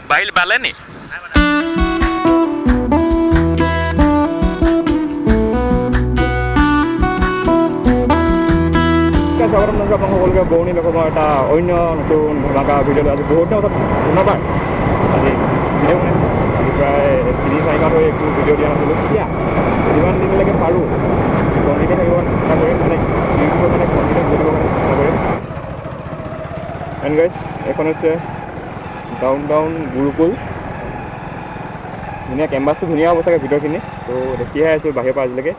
বাইল বালে নি স্বাগতম জনাইছোঁ আপোনালোক সকলোকে বৰণি লোকসভাৰ এটা অন্য নতুন ধামাকা ভিডিঅ' আজি বহুত দিনৰ পাছত পুনৰবাৰ আজি ভিডিঅ' বনাইছোঁ। আজি প্ৰায় 3-4 মাহ ধৰি একো ভিডিঅ' দিয়া নাছিলোঁ। এতিয়া যিমান দিনলৈকে পাৰোঁ কণ্টিনিউ থাকিব কাৰণে চেষ্টা কৰিম, মানে ইউটিউবত মানে কণ্টিনিউ গৈ থাকিবৰ কাৰণে চেষ্টা কৰিম। এণ্ড গাইজ, এইখন হৈছে ডাউন টাউন গুৰুকুল। ধুনীয়া কেম্পাছটো, ধুনীয়া হ'ব চাগে ভিতৰখিনি। ত' দেখিহে আছোঁ বাহিৰৰ পৰা, আজিলৈকে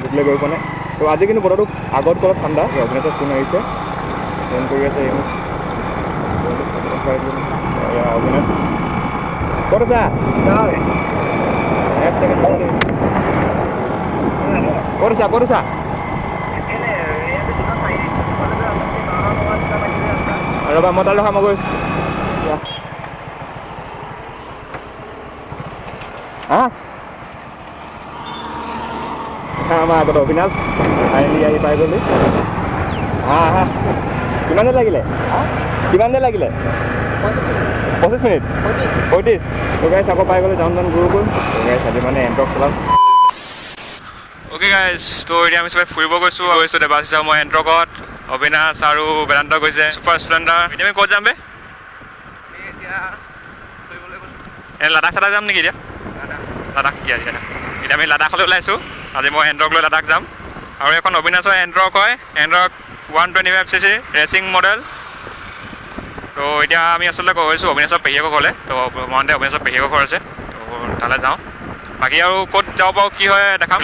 ভিতৰলৈ গৈ পোৱা নাই। তো আজি কিন্তু বতৰটো আগতকৈ অলপ ঠাণ্ডা। অভিনাশৰ ফোন আহিছে, ফোন কৰি আছে। অভিনাশ ক'ত আছা? এক ছেকেণ্ড, ক'ত আছা? ক'ত আছা? ৰ'বা, মই তালৈ ৰখা, মই গৈছোঁ। হা, আমাৰ আগত অবিনাশ ফাইনেলি আহি পাই গ'লো। হা হা, কিমান দেৰি লাগিলে? কিমান দেৰি লাগিলে? 25 মিনিট, 35। তো গাইছ, আকৌ পাই গ'লো ডাউন টাউন গুৰুকুল। তো গাইছ, আজি মানে এণ্ট্ৰক চলাম। অ'কে গাইজ, তো এতিয়া আমি চবে ফুৰিব গৈছোঁ গৈছোঁ দেৱাশিষ আৰু মই এণ্ট্ৰকত, অবিনাশ আৰু বেদান্ত গৈছে ছুপাৰ স্প্লেণ্ডাৰ। এতিয়া আমি ক'ত যাম বে? লাডাখ চাডাখ যাম নেকি এতিয়া? লাডাখ, এতিয়া আমি লাডাখলৈ ওলাইছোঁ। আজি মই এণ্ট্ৰক লৈ লাডাখ যাম। আৰু এখন অবিনাশৰ এণ্ট্ৰক হয়, Ntorq 125 C C racing model. তো এতিয়া আমি আচলতে গৈছোঁ অবিনাশৰ পেহীয়েকৰ ঘৰলৈ। তো মৰাণতে অবিনাশৰ পেহীয়েকৰ ঘৰ আছে, তো তালৈ যাওঁ। বাকী আৰু ক'ত যাব পাৰোঁ কি হয় দেখাম।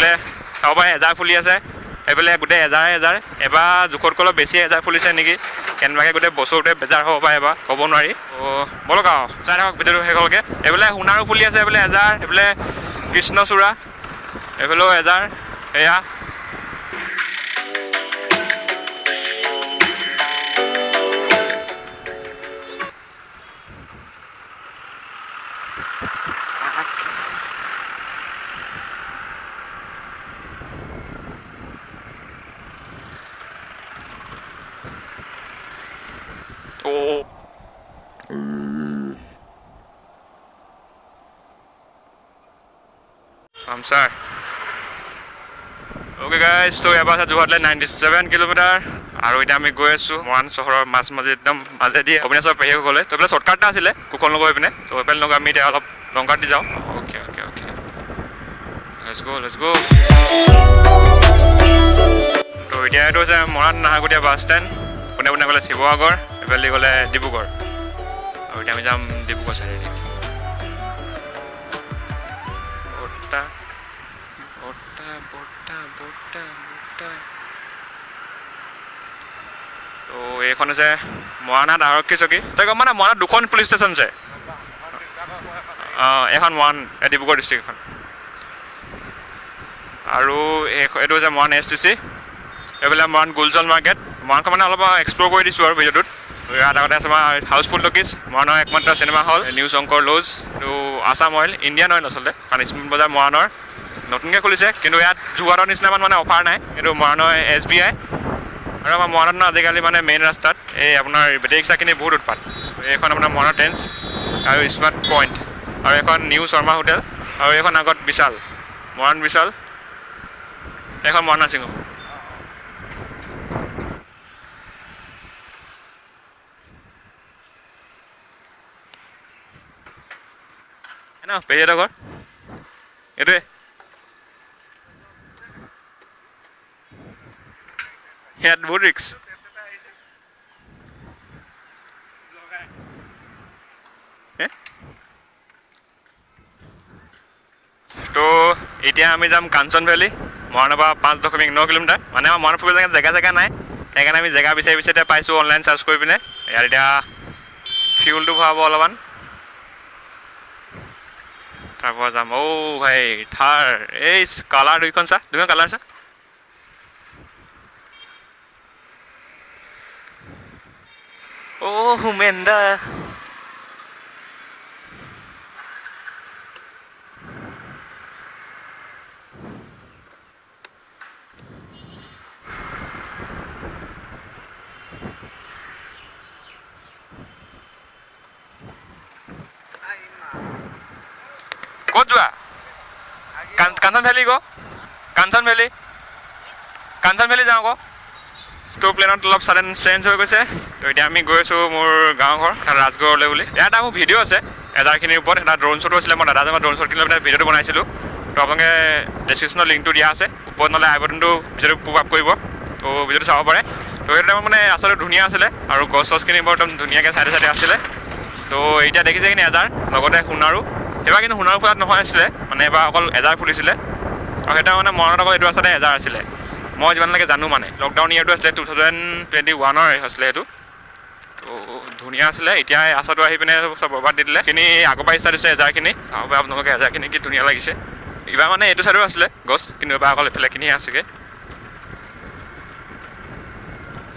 চাব পাৰে এজাৰ ফুলি আছে এইফালে, গোটেই এজাৰে এজাৰ। এবাৰ জোখতকৈ অলপ বেছি এজাৰ ফুলিছে নেকি, কেনেবাকৈ গোটেই বছৰটোৱে বেজাৰ হ'ব পাৰে, এবাৰ ক'ব নোৱাৰি। তো ব'লক আৰু চাই থাকক ভিডিঅ'টো শেষলৈকে। এইফালে সোণাৰো ফুলি আছে, এইফালে এজাৰ, এইফালে কৃষ্ণচূড়া, এইফালেও এজাৰ। এয়া ছাৰ। অ'কে গাইজ, তো ইয়াৰ পৰা আছে যোৰহাটলৈ 97 কিলোমিটাৰ। আৰু এতিয়া আমি গৈ আছোঁ মৰাণ চহৰৰ মাজ মাজে, একদম মাজেদি অবিনাশৰ পেহীয়েকৰ ঘৰলৈ। তো এইফালে শ্বৰ্টকাট এটা আছিলে কুখন নগৈ পিনে, তো এইফালে নগৈ আমি এতিয়া অলপ লং কাট দি যাওঁ। Okay okay okay, let's go let's go. তো এতিয়া এইটো হৈছে মৰাণ নাহৰকটীয়া বাছ ষ্টেণ্ড। পোনে পোনে গ'লে শিৱসাগৰ, এইফালে গ'লে ডিব্ৰুগড়। আৰু এতিয়া আমি যাম ডিব্ৰুগড় চাইডেদি। তো এইখন হৈছে মৰাণহাট আৰক্ষী চকী। তই গম পাৱ মৰাণত দুখন পুলিচ ষ্টেচন আছে? অঁ, এখন মৰাণ, ডিব্ৰুগড় ডিষ্ট্ৰিক্ট এখন, আৰু এইটো হৈছে মৰাণ এছ টি চি। এইফালে মৰাণ গুলচন মাৰ্কেট। মৰাণখন মানে অলপ এক্সপ্ল'ৰ কৰি দিছোঁ আৰু ভিডিঅ'টোত। ইয়াত আগতে আছে আমাৰ হাউচফুল টকিজ, মৰাণৰ একমাত্ৰ cinema hall, new Shankar lodge, এইটো আছাম অইল, ইণ্ডিয়ান অইল আচলতে, কাৰণ স্মৃতি বজাৰ মৰাণৰ নতুনকৈ খুলিছে। কিন্তু ইয়াত যোৰহাটৰ নিচিনা মানে অফাৰ নাই। এইটো মৰাণৰ এছ বি আই। আৰু আমাৰ মৰাণত ন আজিকালি মানে মেইন ৰাস্তাত এই আপোনাৰ বেটেৰী ৰিক্সাখিনি বহুত উৎপাত। এইখন আপোনাৰ মৰাণৰ টেন্স আৰু স্মাৰ্ট পইণ্ট, আৰু এখন নিউ শৰ্মা হোটেল, আৰু এইখন আগত বিশাল, মৰাণ বিশাল, এইখন মৰাণ নাৰ্ছিং হোম। ন পেহীহঁতৰ ঘৰ এইটোৱে। ইয়াত বহুত ৰিক্স। তো এতিয়া আমি যাম কাঞ্চন ভেলী, মৰাণৰ পৰা 5.9 কিলোমিটাৰ। মানে আমাৰ মৰাণ ফুৰিব জেগা জেগা নাই, সেইকাৰণে আমি জেগা বিচাৰি বিচাৰি এতিয়া পাইছোঁ অনলাইন চাৰ্চ কৰি পিনে। ইয়াত এতিয়া ফিউলটো ভৰাব অলপমান, তাৰপৰা যাম। অ' ভাই থাৰ, এই কালাৰ দুইখন চা, দুইখন কালাৰ চা। অ' হুমেন্দা, ক'ত যোৱা? কাঞ্চন ভেলী গ, কাঞ্চন ভেলী, কাঞ্চন ভেলী যাওঁ আকৌ। তো প্লেনত অলপ ছাডেন চেঞ্জ হৈ গৈছে। তো এতিয়া আমি গৈ আছোঁ মোৰ গাঁও ঘৰ ৰাজগড়লৈ বুলি। ইয়াত এটা মোৰ ভিডিঅ' আছে এজাৰখিনিৰ ওপৰত, এটা ড্ৰোন শ্বটো আছিলে, মই দাদাজনৰ ড্ৰোন শ্বট কিনি পেলাই ভিডিঅ'টো বনাইছিলোঁ। তো আপোনালোকে ডেছক্ৰিপশ্যনত লিংকটো দিয়া আছে, ওপৰত নহ'লে আই বটনটো ভিডিঅ'টো পপ আপ কৰিব, তো ভিডিঅ'টো চাব পাৰে। তো সেইটো টাইমত মানে ৰাস্তাটো ধুনীয়া আছিলে আৰু গছ চছখিনি বৰ একদম ধুনীয়াকৈ চাইডে চাইডে আছিলে। তো এতিয়া দেখিছে কিন্তু এজাৰ লগতে সোণাৰু, এইবাৰ কিন্তু সোণাৰু ফুলাত নহয় আছিলে, মানে এবাৰ অকল এজাৰ ফুলিছিলে। আৰু সেইটো মানে মৰাণত অকল এইটো ৰাস্তাতে এজাৰ আছিলে, মই যিমানলৈকে জানো। মানে লকডাউন ইয়েৰটো আছিলে 2021 আছিলে সেইটো। তো ধুনীয়া আছিলে। এতিয়া ৰাস্তাটো আহি পিনে চব বৰবাদ দি দিলে। এইখিনি আগৰ পৰা ষ্টাৰ্ট হৈছে এজাৰখিনি, চাব পাৰে আপোনালোকে এজাৰখিনি কি ধুনীয়া লাগিছে। এইবাৰ মানে এইটো চাইডো আছিলে গছ, কিন্তু এবাৰ অকল এইফালেখিনিহে আছেগৈ।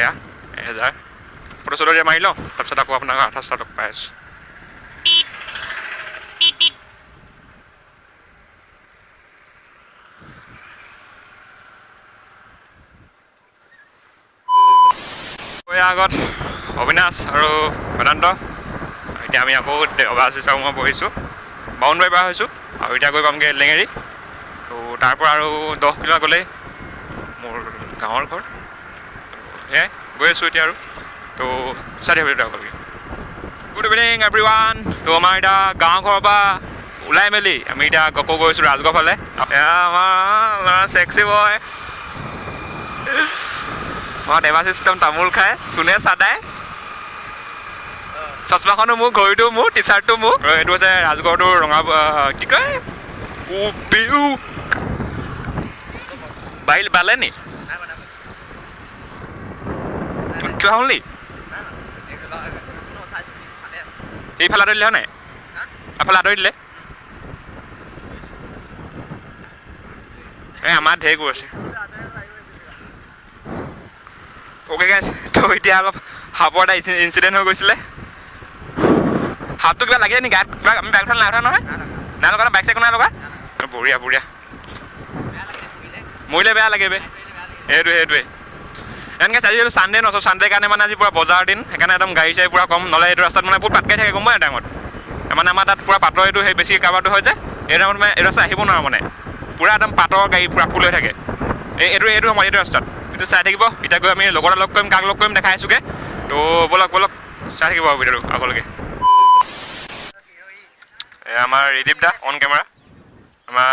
এয়া এজাৰ ফটো চটো এতিয়া মাৰি লওঁ, তাৰপিছত আকৌ আপোনাক আঠা লগ পাই আছোঁ। আগত অবিনাশ আৰু বেদান্ত। এতিয়া আমি আকৌ দেৱাশিষ আৰু মই বহিছোঁ, বাউণ্ডাৰী পাৰ হৈছোঁ আৰু এতিয়া গৈ পামগৈ লেঙেৰী। তো তাৰপৰা আৰু 10 কিলোমিটাৰ গ'লেই মোৰ গাঁৱৰ ঘৰ। সেয়াই গৈ আছোঁ এতিয়া আৰু। তো চাই থাকিব আপোনালোকে। Good evening every one. তো আমাৰ এতিয়া গাঁৱৰ ঘৰৰ পৰা ওলাই মেলি আমি এতিয়া আকৌ গৈছোঁ ৰাজগড় ফালে। এয়া আমাৰ ল'ৰা চেক্সি বয়, মই দেৱাশিষ একদম তামোল খাই চুনে চাদাই, চশমাখনো মোৰ, ঘড়ীটো মোৰ, টি চাৰ্টটো মোৰ। আৰু এইটো হৈছে ৰাজগড়টোৰ ৰঙা কি কয় বাহিল বালে নি কিবা হ'ল নি? এইফালে আঁতৰি দিলে হয় নাই? এফালে আঁতৰি দিলে। এই আমাৰ ঢেৰ গৈ আছে। অ'কে গাইজ, তো এতিয়া অলপ সাপৰ এটা ইনচিডেণ্ট হৈ গৈছিলে। সাপটো কিবা লাগিলে নেকি গাত? কিবা আমি বাইক উঠা নাই, উঠা নহয়, নাই লগা, বাইক চাইক নাই লগা। বঢ়িয়া বঢ়িয়া, মৰিলে বেয়া লাগে বে। সেইটোৱে সেইটোৱে। এনেকৈ আজি চানডে ন, চানডে কাৰণে মানে আজি পূৰা বজাৰৰ দিন, সেইকাৰণে একদম গাড়ী চাড়ী পূৰা কম। নহ'লে এইটো ৰাস্তাত মানে বহুত পাতকাই থাকে, গম পোৱা নাই টাইমত। মানে আমাৰ তাত পূৰা পাতৰ এইটো সেই বেছি কাৰবাৰটো হয় যে, এই টাইমত মানে এইটো ৰাস্তা আহিব নোৱাৰো, মানে পূৰা একদম পাতৰ গাড়ী পূৰা ফুল হৈ থাকে। এই এইটো এইটো সময়ত এইটো ৰাস্তাত এইটো চাই থাকিব। এতিয়া গৈ আমি লগতে লগ কৰিম, কাক লগ কৰিম দেখাই আছোঁগৈ। তো ব'লক ব'লক চাই থাকিব আৰু ভিডিঅ'টো আগলৈকে। এই আমাৰ ৰিদীপ দা অন কেমেৰা, আমাৰ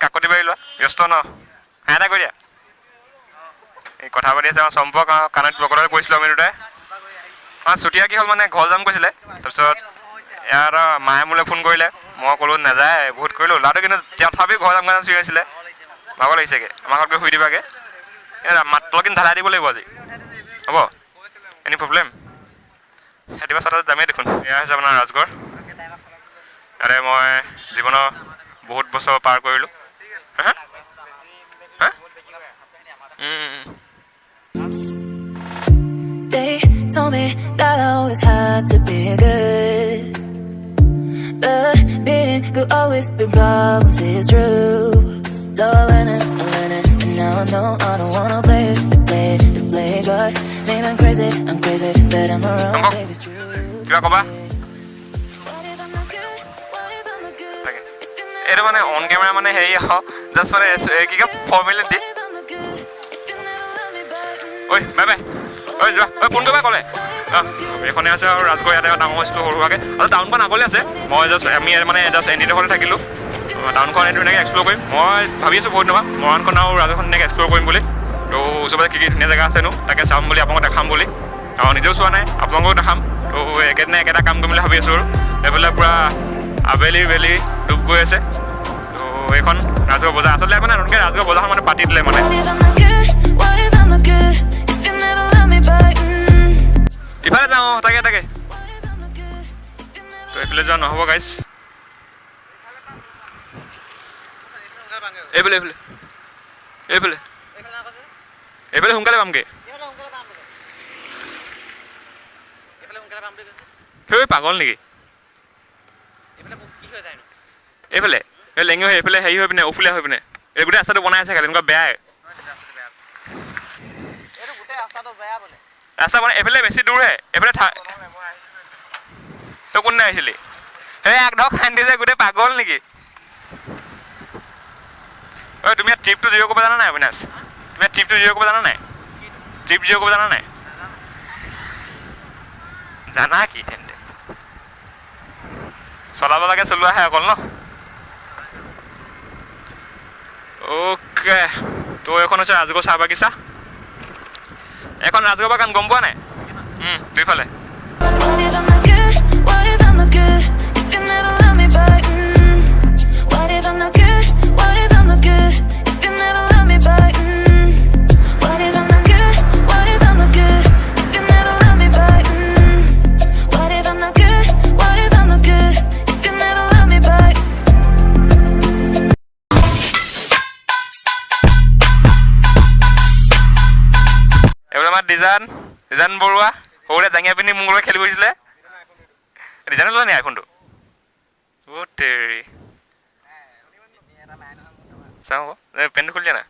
কাকতি বাৰী লোৱা ব্যস্ত ন, হাঁহ এটা কৰি দিয়া। এই কথা পাতি আছে আমাৰ চম্পক কাণত পকৰতে পৰিছিলোঁ আমি দুটাই। আমাৰ চুতীয়া কি হ'ল মানে ঘৰ যাম কৈছিলে, তাৰপিছত ইয়াৰ মায়ে মোলৈ ফোন কৰিলে, মই ক'লোঁ নাযায় বহুত কৰিলোঁ ল'ৰাটো, কিন্তু তথাপিও ঘৰ যাম কাৰণে চিঞৰি আছিলে। ভাগৰ লাগিছেগৈ, আমাৰ ঘৰত গৈ শুই দিবাগৈ। মাত্ৰ কিন্তু ঢালাই দিব লাগিব আজি, হ'ব? Any problem? ৰাতিপুৱা 7টাত যামেই দেখোন। এয়া হৈছে আপোনাৰ ৰাজগড়। ইয়াতে মই জীৱনৰ বহুত বছৰ পাৰ কৰিলোঁ। হা হা। They told me that I always had to be good, but being good always bring problems, it's true. So I learned it, and now I know I don't wanna play it, play it, play it God. Maybe I'm crazy, but I'm wrong, baby, it's true. কিবা ক'বা? What if I'm not good? What if I'm not good? তাকে If you never এইটো মানে on camera মানে হেৰি just মানে কি কয় formality. What if I'm not good? If you never love me back? ঐ বাই বাই, ঐ যোৱা, ঐ ফোন কৰিবা ক'লে। অঁ এইখনে আছে আৰু ৰাজগড়, ইয়াতে ডাঙৰ হৈছিলোঁ সৰু সুৰাকৈ। আৰু টাউনখন আগলৈ আছে, মই জাষ্ট আমি মানে জাষ্ট এন ডিডোখৰতে থাকিলোঁ। টাউনখন ধুনীয়াকৈ এক্সপ্ল'ৰ কৰিম মই ভাবি আছোঁ বহুত দিনৰ পৰা, মৰাণখন আৰু ৰাজগড়খন ধুনীয়াকৈ এক্সপ্ল'ৰ কৰিম বুলি। তো ওচৰতে কি কি ধুনীয়া জেগা আছেনো তাকে চাম বুলি, আপোনালোকক দেখাম বুলি। আৰু নিজেও চোৱা নাই, আপোনালোকেও দেখাম। তো একেদিনাই একেটা কাম কৰিম বুলি ভাবি আছোঁ। আৰু এইফালে পূৰা আবেলি বেলি ডুব গৈ আছে। তো এইখন ৰাজগড় বজাৰ, আচলতে মানে নতুনকৈ ৰাজগড় বজাৰখন মানে পাতি দিলে মানে। What if I'm not good? What if I'm not good? If you never love me back? ইফালে যাওঁ, অঁ তাকে তাকে। What if I'm not good? If you never তো এইফালে যোৱা নহ'ব গাইছ, এইফালে এইফালে এইফালে এইফালে সোনকালে পামগৈ। সেই পাগল নেকি? এইফালে এই লেঙি হৈ এইফালে হেৰি হৈ পিনে উফুলীয়া হৈ পিনে এই গোটেই ৰাস্তাটো বনাই আছে, খালি এনেকুৱা বেয়াই ৰাস্তা মানে এইফালে বেছি দূৰহে এইফালে। তই কোনদিনা আহিছিলি? সেই আগধক খান্দি যে গোটেই পাগল নেকি? ঐ, তুমি ইয়াত ট্ৰিপটো জিৰ' কৰিব জানা নাই অবিনাশ? তুমি ইয়াত ট্ৰিপটো জিৰ' কৰিব জানা নাই? ট্ৰিপ জিৰ' কৰিব জানা নাই? জানা কি তেন্তে? চলাব লাগে, চলোৱাহে অকল ন। অ'কে, তো এইখন হৈছে ৰাজগড় চাহ বাগিচা। এখন ৰাজগড় বাগান, গম পোৱা নাই? দুইফালে। What if I'm not good? What if I'm not good? If you never love me back? What if I'm not good? What if I'm not good? If you never love me back? What if I'm not good? What if I'm not good? If you never love me back? What if I'm not good? What if I'm not good? If you never love me back? এইবোৰ আমাৰ design, design Barua. সৰুতে জাঙিয়া পিন্ধি মোৰ লগত খেলি গৈছিলে। Design ল'লা নি আইফোনটো? অ' তেৰি, চাওঁ আকৌ। এই পেণ্টটো খুলি দিয়া না।